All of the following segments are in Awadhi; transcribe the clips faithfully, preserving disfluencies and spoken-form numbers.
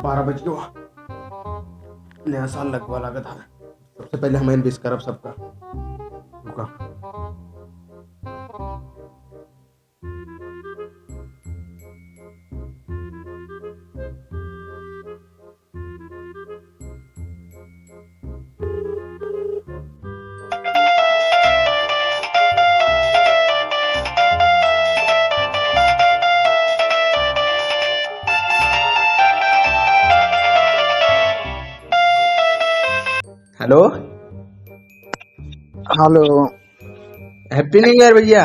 बारह बज गयो। नया साल लगवा लागत है। सबसे पहले हम विश करब सबका। रुका। हेलो। हेलो। Happy New Year भैया।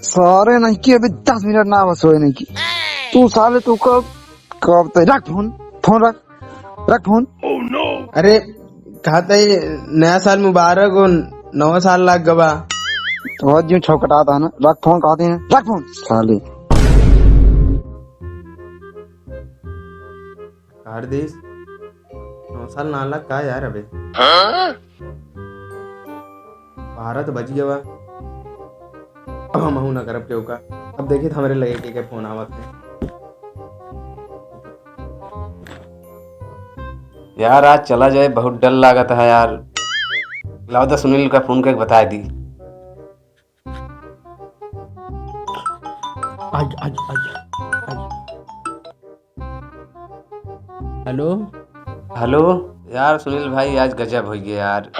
सारे नहीं की, अभी दस मिनट ना बस होए नहीं की। तू साले, तू कब, कब तो रख फोन, फोन रख, रख फोन। अरे, कहते ही नया साल मुबारक हो, नवा साल लाग गवा। तो जो छौकटाता है ना, रख फोन, कहते हैं, रख फोन, साले। काट देस। नौ साल ना लाग का यार अबे? हाँ? बारह तो बज गया बा। अब हमहू ना करब केहू का। अब देखित हमरे लगे के, के फोन आवत है। यार, आज चला जाए, बहुत डर लागत है यार। लाओ तो सुनील का फोन करके बता दी। आई, आई, आई, आई। हेलो। हेलो। यार सुनील भाई, आज गजब होइ गया यार।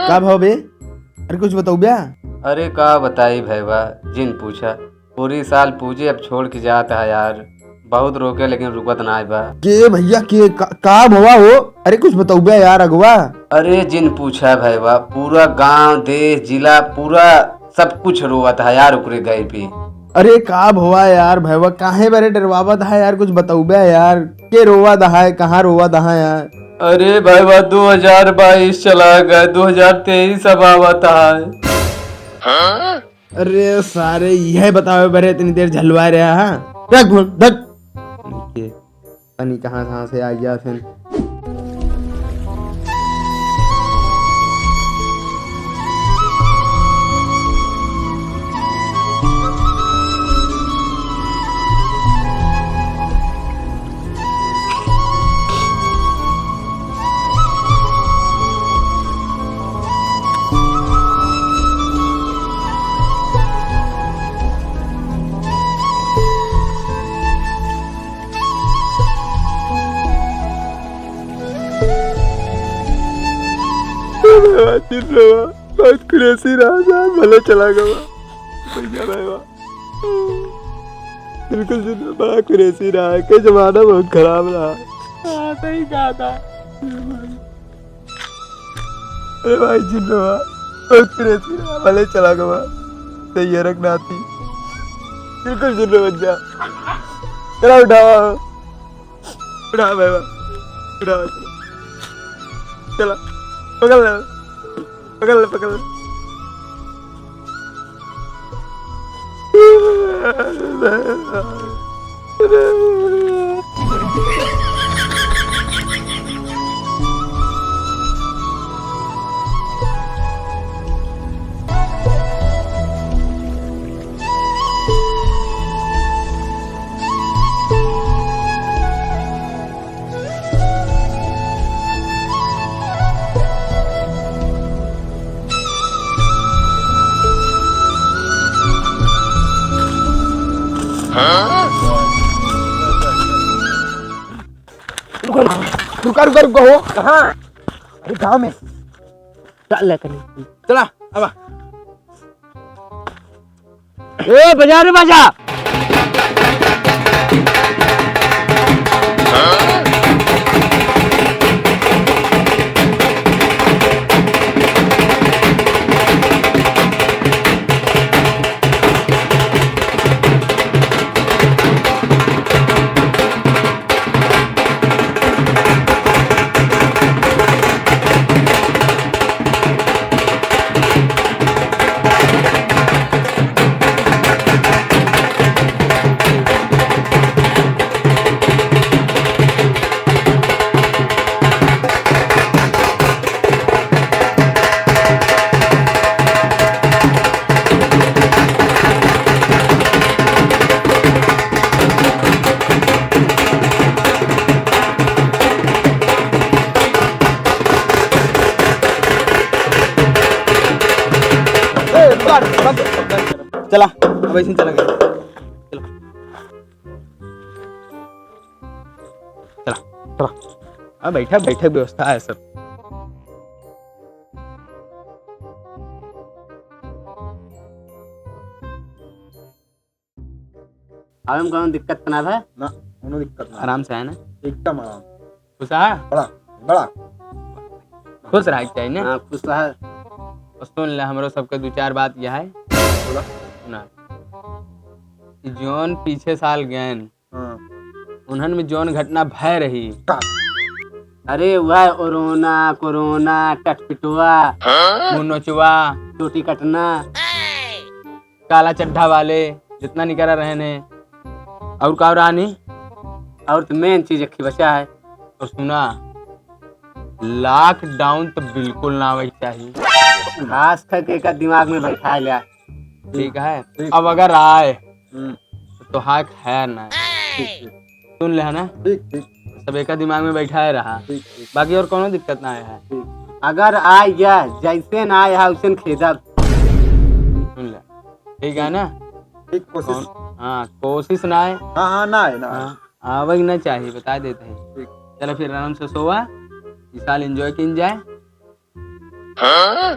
का भवा बे? अरे कुछ बतउब्या? अरे का बताई भैया, जिन पूछा। पूरी साल पूजे, अब छोड़ के जात है यार। बहुत रोके लेकिन रुकत नाय बा। के भैया, के का, का भवा हो? अरे कुछ बतउब्या यार अगवा। अरे जिन पूछा भैया, पूरा गांव, देश, जिला, पूरा सब कुछ रोवत है यार ओकरे गए पे। अरे का भवा यार, भैया काहे बरे डरवावत है यार, कुछ बतउब्या यार, के रोवत है, कहाँ रोवत है यार? अरे भैया, दो हजार बाईस चला गए, दो हजार तेईस अब आवत है। अरे सारे, यह बतावे बरे इतनी देर झलवा रहा है। रख फोन, रख। ये पता नहीं कहाँ, कहाँ से आ गया फिर। बहुत crazy रहा यार, भले चला गवा। भैया, भैया। बिल्कुल जिंदा, बड़ा crazy रहा। के जमाना बहुत खराब रहा। हाँ, सही कहा था। अरे भाई, जिंदा, बहुत crazy रहा, भले चला गवा। सही है, रखना थी। बिल्कुल जिंदा बन जा। चला उठावा। उठा भाई, उठा। चला, पकड़ ले, पकड़ ले, पकड़ ले। रुका, रुका, रुका, रुका हो। कहाँ? अरे गाँव में। चल ले तनी। चला, आवा। ए, बजा रे, बजा। चला, अब ऐसे ही चला गया। चला। चला, चला। हाँ, बैठा, बैठक व्यवस्था है सब। अब हम कौनो दिक्कत ना है? ना, कौनो दिक्कत ना। आराम से है ना? एकदम आराम। खुश है? बड़ा, बड़ा। खुश रहे के चाहिए ना? हाँ, खुश रहे। और सुन ले, हमरो सबके दो चार बात यह है। बोला। सुना। कि जौन पीछे साल गएन, हाँ। उन्हन में जौन घटना भय रही। का? अरे, वह ओरोना, कोरोना, टटपिटवा, हाँ? मुँह नोचवा, चोटी कटना, काला चड्ढा वाले जितना निकरा रहन है। और का रानी? और तो main चीज एक ही बचा है। और सुना, lockdown तो बिल्कुल ना आवे के चाहिए। खास करके एका दिमाग में बैठा लिया। ठीक है, ठीक। अब अगर आए हम्म। तो तोहार खैर ना है। ठीक, ठीक। सुन ले है ना? ठीक, ठीक। सब एका दिमाग में बैठाए रहा। ठीक, ठीक। बाकी और कौनो दिक्कत ना आए है। ठीक। अगर आए या जैसे ना आए है, उसे खेदब। सुन ले, ठीक है ना? ठीक, कोशिश। कौन? हाँ, कोशिश ना आए। हाँ, हाँ, ना आए, ना आए। हाँ, आवे के ना चाहिए, बता देते हैं। ठीक। चलो फिर आराम से सोवा, इस साल enjoy कीन जाए। हाँ?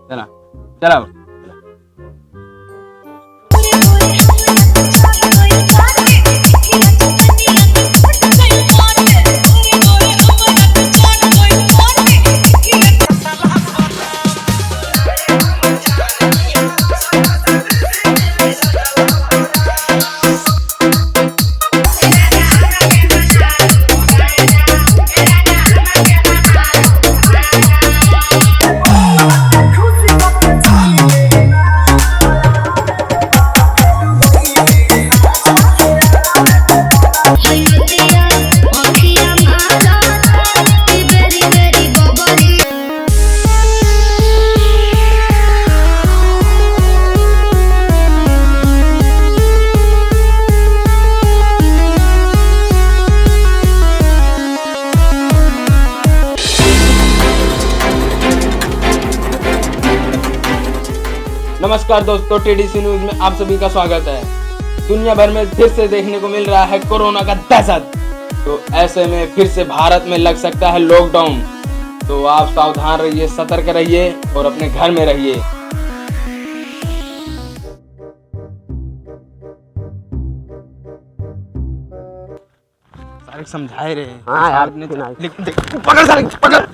चला, चला। नमस्कार दोस्तों, टीडीसी न्यूज में आप सभी का स्वागत है। दुनिया भर में फिर से देखने को मिल रहा है कोरोना का दहशत। तो ऐसे में फिर से भारत में लग सकता है लॉकडाउन। तो आप सावधान रहिए, सतर्क रहिए और अपने घर में रहिए। सारे समझाए रहे। हाँ यार, सारे ने फिर आए। लेकिन देख, पकड़ सारे, पकड़।